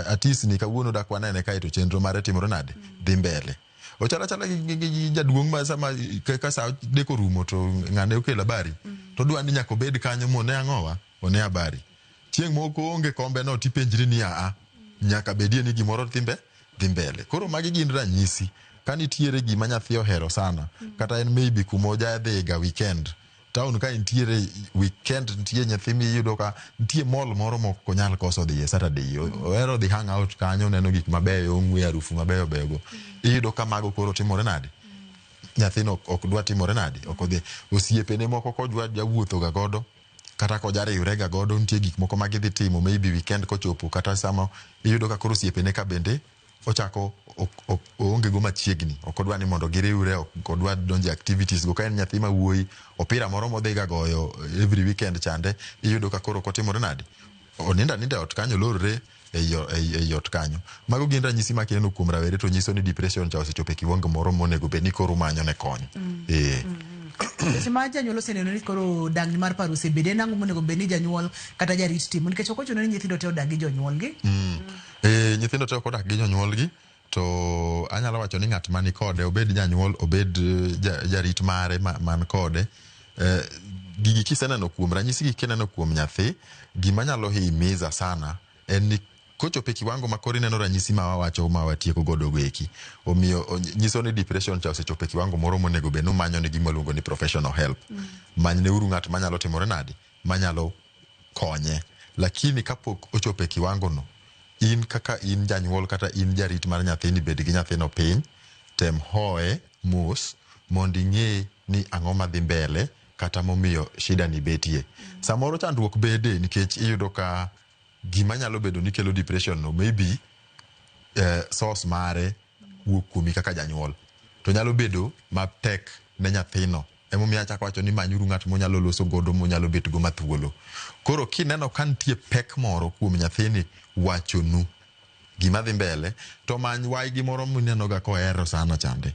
atisni kawuono dak wanene kae to chenro mare timore nade, dhi mbele. Ochalo achala gi jaduong' ma sama ka saa 3 orumo to ng'ane okelo habari, to odwa ni nyaka obed kanyo mone ang'owa, one habari. Chieng' moko onge kombe no tipenjri ni aa, nyaka bedie ni gimoro dhi mbele. Koro magi gin ranyisi ka nitiere gima nyathi ohero sana, kata en maybe kuma ojadhiga weekend town ka nitiere weekend, nitie nyathi miyudo ka nitie mall moro mok onyal koso dhiye Saturday, ohero dhi hang out kanyo, oneno gik mabeyo, ong'we harufu mabeyo beyo go. Iyudo ka mago koro timore nade, nyathino ok dwa timore nade, ok odhi. Osiepene moko kodwa jawuotho ga godo kata kojariwre ga godo, nitie gik moko ma gidhi timo maybe weekend kochopo, kata sama iyudo ka koro osiepene ka bende ochako oonge go machiegni, ok odwa ni mondo giriwre, ok odwa donjo e activities go. Ka en nyathi ma wuoyi, opira moro modhi ga goyo every weekend chande, iyudo ka koro ok otimore nade, onindo aninda e ot kanyo, olorre ei ot kanyo. Mago gin ranyisi ma kineno kuom rawere to nyiso ni depression cha osechopo e kiwango moro monego bed ni koro umanyo ne kony. Seche ma janyuol oseneno ni koro dangni mar paro osebede, en ang'o monego bed ni janyuol kata jarit timo? Nikech ok ochuno ni nyithindo te odag gi jonyuolgi. Nyithindo te ok odak gi jonyuolgi, to anyalo wacho ni ng'at mani kode, obed janyuol, obed jarit mare man kode, gigi kiseneno kuom ranyisi gi kineno kuom nyathi, gima nyalo himiza sana en ni kochopo e kiwango ma koro ineno ranyisi ma wawacho ma watieko godo go eki, omiyo nyiso ni depression cha osechopo e kiwango moro monego bed ni umanyo ni gima waluongo ni professional help. Manyneuru ng'at manyalo timore nade, manyalo konye. Lakini kapok ochopo e kiwango no, in kaka in janyuol kata in jarit mar nyathini, bed gi nyathino piny, tem hoye mos mondo ing'e ni ang'o madhi mbele kata momiyo shida ni betie. Samoro chandruok bede nikech iyudo ka gima nyalo bedo ni kelo depression no maybe source mare wuok kuomi kaka janyuol, to nyalo bedo matek ne nyathino. Emomiyo achako wacho ni manyuru ng'at monyalo loso godo, monyalo bet go mathuolo. Koro kineno ka nitie pek moro kuom nyathini wachonu gima dhi mbele, to many waygi moro mineno ga kohero sana chande,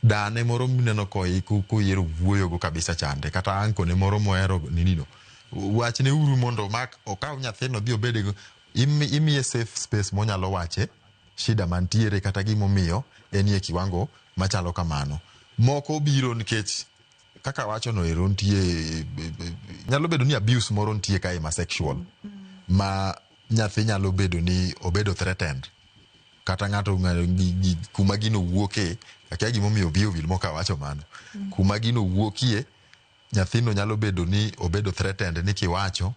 dane moro mineno koyiero wuoyo go kabisa chande, kata ankone moro mohero ninino, wachne uru mondo mak okaw nyathino dhi obed go, imiye safe space monyalo wache shida mantiere kata gimomiyo enie kiwango machalo kamano. Moko biro nikech kaka wacho no ero nitie, nyalo bedo ni abuse moro nitie kae ma sexual, ma nyathi nyalo bedo ni obedo threatened, kata ng'ato kuma gino wuoke, akia gimomiyo wiya owil mok awacho mano. Kuma gino wuokie, nyathino nyalo bedo ni obedo threatened ni kiwacho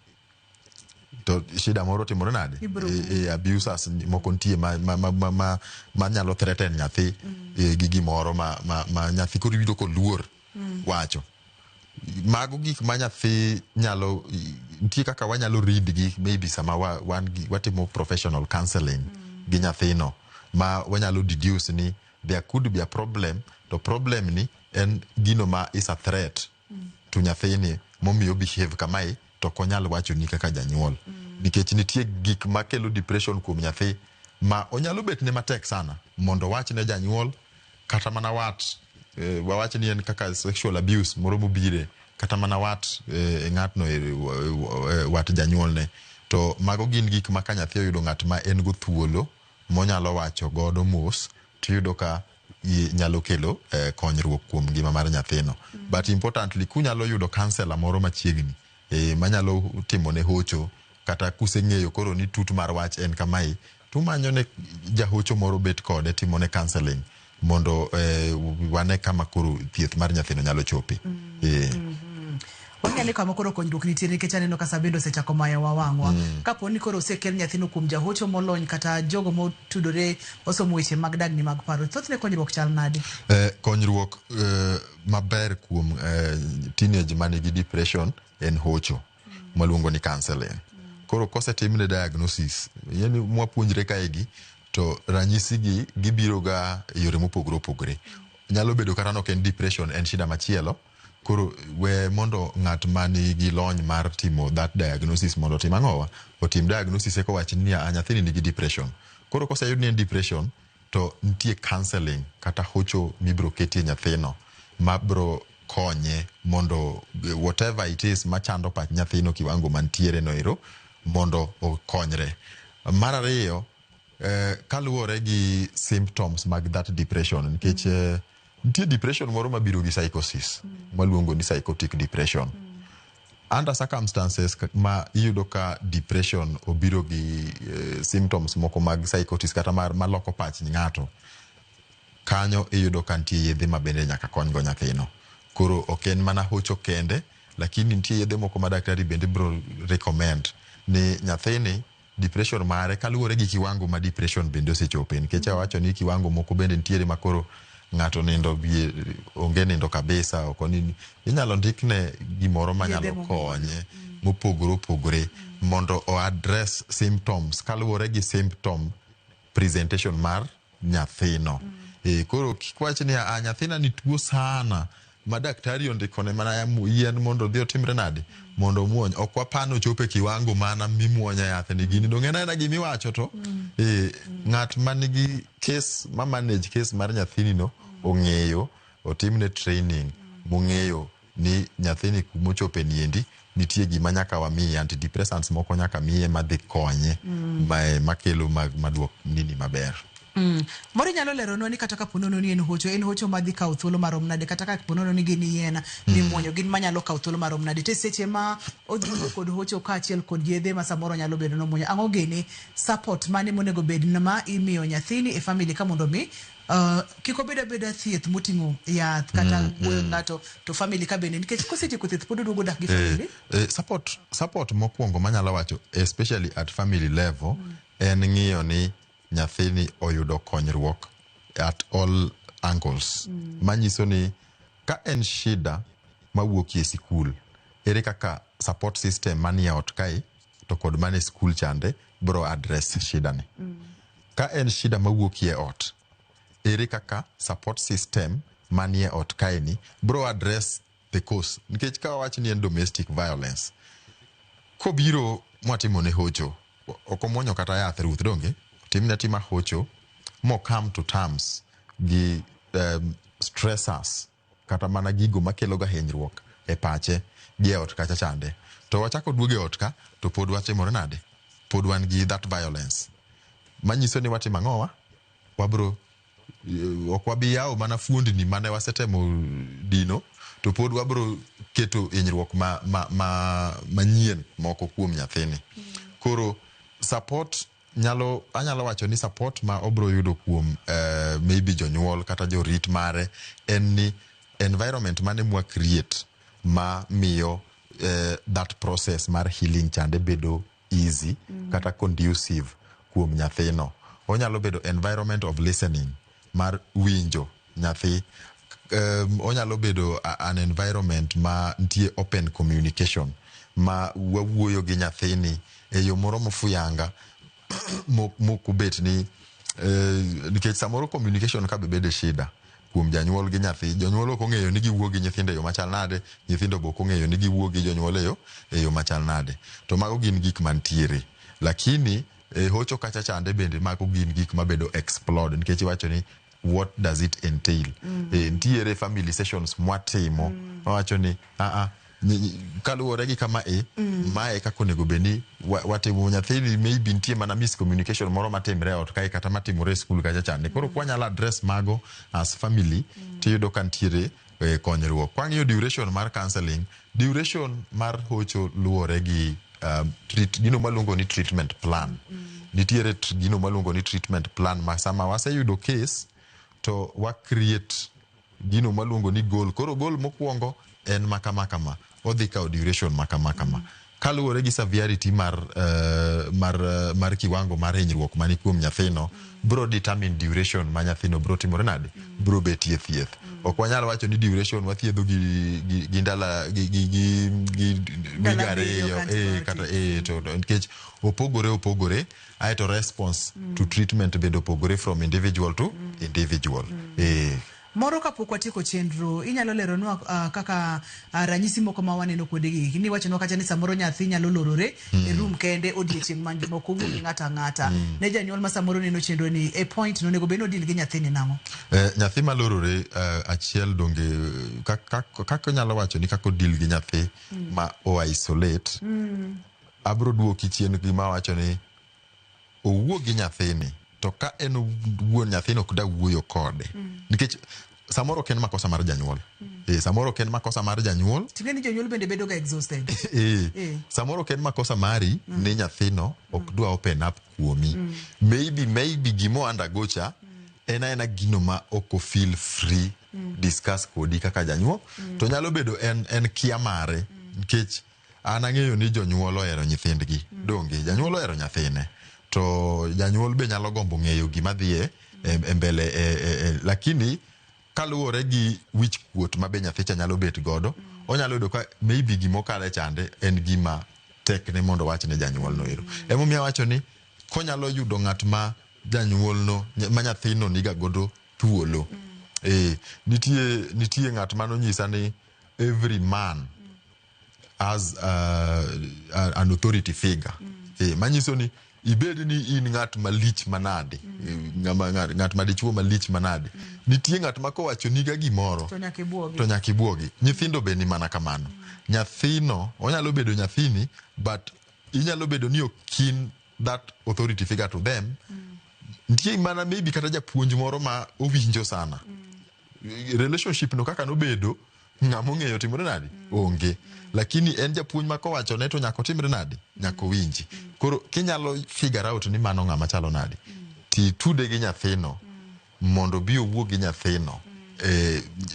to shida moro timore nade. Ibiro Abusers moko nitie ma nyalo threaten nyathi gi gimoro ma nyathi koro yudo koluor wacho. Mago gik ma nyathi nyalo nitie kaka wanyalo read gi maybe sama wan watimo professional counseling gi nyathino, ma wanyalo deduce ni there could be a problem, to problem ni en gino ma is a threat to nyathini momiyo behave kamae, to ok onyal wachoni kaka janyuol, nikech nitie gik makelo depression kuom nyathi ma onyalo bet ne matek sana mondo owach ne janyuol kata mana wat. Wawach ni en kaka sexual abuse moro mobire, kata mana wat ng'atno, wat janyuolne. To mago gin gik ma ka nyathi oyudo ng'at ma en go thuolo monyalo wacho godo mos, tiyudo ka nyalo kelo konyruok kuom ngima mar nyathino. But importantly, kunyalo yudo counselor moro machiegni manyalo timone hocho, kata kuseng'eyo koro ni tut mar wach en kamae, tumanyo ne jahocho moro bet kode timone counseling mondo wane kama koro thieth mar nyathino nyalo chope. Wang'eyo ni kama koro konyruok nitie nikech aneno ka Sabindo osechako mayowa wang'wa. Kapo ni koro osekel nyathino kuom jahocho molony kata jogo motudore osomo weche mag dagni mag paro, thothne konyruok chal nade? Konyruok maber kuom teenage manigi depression en hocho mwaluongo ni counseling. Koro kosetimne diagnosis, yani mwapuonjre kaegi to ranyisi gi gibiro ga e yore mopogore opogore. Nyalo bedo kata nok en depression, en shida machielo. Koro we mondo ng'at manigi lony mar timo that diagnosis mondo otim ang'owa? Otim diagnosis eka owach ni "Ah, nyathini nigi depression. Koro koseyud ni en depression to nitie counseling kata hocho mibiro ketie nyathino mabro konye mondo whatever it is machando pach nyathino kiwango mantiere no ero mondo okonyre. Mar ariyo, kaluwore gi symptoms mag that depression nikech nitie depression moro mabiro gi psychosis mwaluongo ni psychotic depression. Under circumstances ma iyudo ka depression obiro gi symptoms moko mag psychosis kata mar maloko pach ng'ato, kanyo iyudo ka nitie yedhe ma bende nyaka konygo nyathino. Koro ok en mana hocho kende, lakini nitie yedhe moko ma daktari bende biro recommend ni nyathini depression mare kaluwore gi kiwango ma depression bende osechope nikech awacho ni kiwango moko bende nitiere ma koro ng'ato nindo wiye onge nindo kabisa ok oni inyalo ndikne gimoro manyalo Yedhe mopogore. Konye mopogore opogore mondo o address symptoms kaluwore gi symptom presentation mar nyathino. Koro kik wach ni a nyathina ni tuo sana ma daktari ondikone mana yien mondo odhi otimre nade mondo omuony ok wapano chope kiwango mana mimuonyo yath ni gini dong' en aena gimiwacho to ng'at manigi case ma manage case mar nyathini no ong'eyo otimne training mong'eyo ni nyathini kumochope niendi nitie gima nyaka wamiye antidepressants moko nyaka miye madhi konye makelo maduok nini maber. Moro inyalo leronwa ni kata kapo nono ni en hocho, en hocho madhi kawo thuolo marom nade, kata kapo nono ni gin yien mimuonyo, gin manyalo kawo thuolo marom nade. To e seche ma odhi kod hocho kaachiel kod yedhe ma samoro nyalo bedo nomuonyo, ang'o gini support mane monego bed ma imiyo nyathini e family ka mondo mi kik obed abeda thieth moting'o yath kata wuoyo ng'ato to family ka bende nikech kosetieko thieth pod oduogo dak gi family. Support mokwongo manyalo wacho especially at family level en ng'iyo ni nyathini oyudo konyruok at all angles. Manyiso ni ka en shida mawuok e sikul, ere kaka support system manie ot kae to kod mane skul chande bro address shida ni. Ka en shida mawuok e ot, ere kaka support system manie ot kae ni bro address the cause. Nikech ka wawach ni en domestic violence, kobiro mwatimo ne hocho, ok omuonyo kata yath ruth donge, otimne atima hocho mo come to terms gi stressors kata mana gigo makelo ga hinyruok e pache gi e ot kacha chande. To wachako duogo e ot ka to pod watimore nade? Pod wan gi that violence. Manyiso ni watimo ang'owa? Wabro ok wabi yawo mana fuondni mane wasetemo dino to pod wabro keto hinyruok manyien moko kuom nyathini. Koro support nyalo anyalo wacho ni support ma obro yudo kuom maybe jonyuol kata jorit mare en ni environment mane mwa create ma miyo that process mar healing chande bedo easy kata conducive kuom nyathino. Onyalo bedo environment of listening mar winjo nyathi. Onyalo bedo an environment ma nitie open communication ma wawuoyo gi nyathini e yo moro mofuyanga mokobet ni nikech samoro communication ka be bede shida kuom janyuol gi nyathi. Jonyuol ok ong'eyo ni giwuo gi nyithindo e yo machal nade, nyithindo be ok ong'eyo ni giwuo gi jonyuol e yo machal nade. To mago gin gik mantiere. Lakini e hocho kacha chande bende mago gin gik mabedo explored nikech iwacho ni what does it entail? Ntiere family sessions mwatimo wawacho ni kaluwore gi kama mae kaka onego bed ni watimo nyathini maybe nitie mana miscommunication moro matimre e ot kae kata matimore e skul kacha chande. Koro kwanyalo address mago as family tiyudo ka nitiere konyruok. Kwang'iyo duration mar counseling, duration mar hocho luwore gi gino maluongo ni treatment plan. Nitiere gino maluongo ni treatment plan ma sama waseyudo case to wa create gino maluongo ni goal. Koro goal mokwongo en ma kama kama. odhi kawo duration ma kama kama. Kaluwore gi severity mar, mar, mar kiwango mar hinyruok mani kuom nyathino, bro determine duration ma nyathino bro timore nade, bro betie thieth. Ok wanyal wacho ni duration wathiedho gi ndala gi Ndalo wig abiriyo ariyo kata kata to nikech opogore opogore, aeto response to treatment bende opogore from individual to individual. Moro kapok watieko chenro, inyalo leronwa kaka ranyisi moko ma waneno kuonde gi. Ni wachonwa kacha ni samoro nyathi nyalo lorore e room kende odiechieng' mangima ok owuo gi ng'ato ang'ata. Ne janyuol ma samoro neno chenro ni e point no onego bed ni odil gi nyathini nang'o? Nyathi malorore achiel donge kaka onyalo wacho ni kaka odil gi nyathi ma o isolate, abro duoki chien gima wacho ni owuo gi nyathini to ka en wuon nyathino ok da wuoyo kode nikech samoro ok en makosa mar janyuol. Samoro ok en makosa mar janyuol. Ting'e ni jonyuol bende bedo ga exhausted. Samoro ok en makosa mari ni nyathino ok dwa open up kuomi. Maybe gimo undergo cha en aena gino ma ok o feel free discuss kodi kaka janyuol. To nyalo bedo en kia mare nikech an ang'eyo ni jonyuol ohero nyithindgi. Donge janyuol ohero nyathine to janyuol be nyalo gombo ng'eyo gima dhiye e mbele lakini kaluwore gi wich kuot ma be nyathi cha nyalo bet godo, onyalo yudo ka maybe gimokale chande en gima tekne mondo owach ne janyuol no ero. Emomiyo awacho ni konyalo yudo ng'at ma janyuol no ma nyathino niga godo thuolo. Nitie ng'at manonyisa ni every man has an authority figure. Manyiso ni ibed ni in ng'at malich manade, ng'at madichuo malich manade, nitie ng'at ma kowacho niga gimoro to nyaka ibuogi. To nyaka ibuogi. Nyithindo be ni mana kamano. Nyathino onyalo bedo nyathini but inyalo bedo ni ok in that authority figure to them. Nitie mana maybe kata japuonj moro ma owinjo sana. Relationship no kaka nobedo ng'ama ong'eyo timore nade onge, lakini en japuonj ma kowachone to nyaka otimre nade, nyaka owinji. Koro kinyalo figure out ni mano ng'ama chalo nade, titude gi nyathino mondo obi owuo gi nyathino.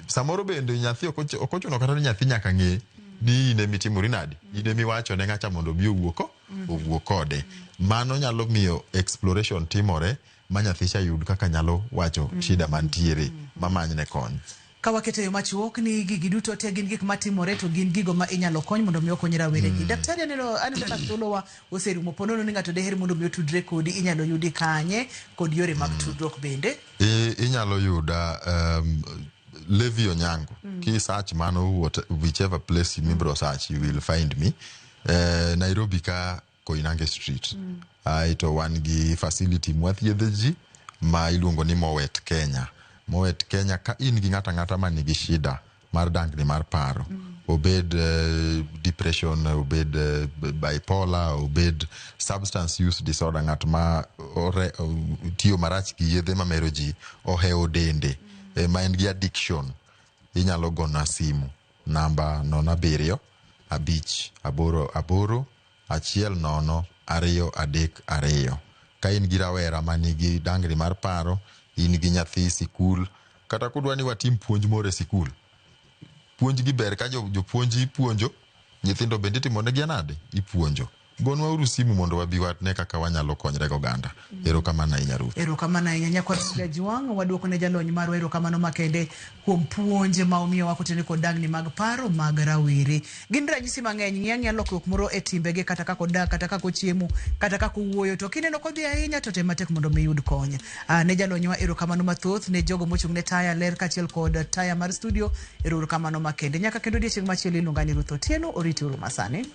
Samoro bende nyathi ok ochuno kata ni nyathi nyaka ng'e ni in emitimori nade, in emiwacho ne ng'acha mondo obi owuo kode. Mano nyalo miyo exploration timore ma nyathi cha yud kaka nyalo wacho shida mantiere mamanyne kony. Ka waketo e yo machuok ni gigi duto te gin gik matimore to gin gigo ma inyalo kony mondo mi okony rawere gi. Daktari, aneno ka thuolowa oserumo. Po nono ni ng'ato deher mondo mi otudre kodi, inyalo yudi kanye kod yore mag tudruok bende? Inyalo yuda Levi Onyango. Ki search mano whichever place mibro search you will find me. Nairobi ka Koinange Street. Aeto wan gi facility mwathiedhe ji ma iluongo ni Mowet Kenya. Mowet Kenya ka in gi ng'ato ang'ata man gi shida mar dangni mar paro, obed depression, obed bipolar, obed substance use disorder, ng'at ma tiyo marach gi yedhe mamero ji, ohewo dende, ma en gi addiction, inyalo gona simu namba 07 5 8 8 1 0 2 3 2. Ka in gi rawera manigi dangni mar paro, in gi nyathi sikul, kata kudwa ni watim puonj moro e sikul, puonj gi ber ka jopuonj ipuonjo, nyithindo bende itimonegi nade? Ipuonjo. Gonwa uru simu mondo wabi wane kaka wanyalo konyre goganda. Erokamano ahinya Ruth. Erokamano ahinya nyakwar Juang, waduoko ne jalony marwa erokamano makende kuom puonj ma omiyowa kotenore kod dangni mag paro mag rawere. Gin ranyisi mang'eny, ng'i ang'iya lokruok moro e timbegi kata kaka odak, kata kaka ochiemo, kata kaka owuoyo. To kineno kodhi ahinya to tem matek mondo mi iyud kony. Ne jalonywa erokamano mathoth, ne jogo mochung' ne taya ler kaachiel kod taya mar studio, erokamano makende. Nyaka kendo odiechieng' machielo iluonga ni Ruth Otieno, oriti uru masani.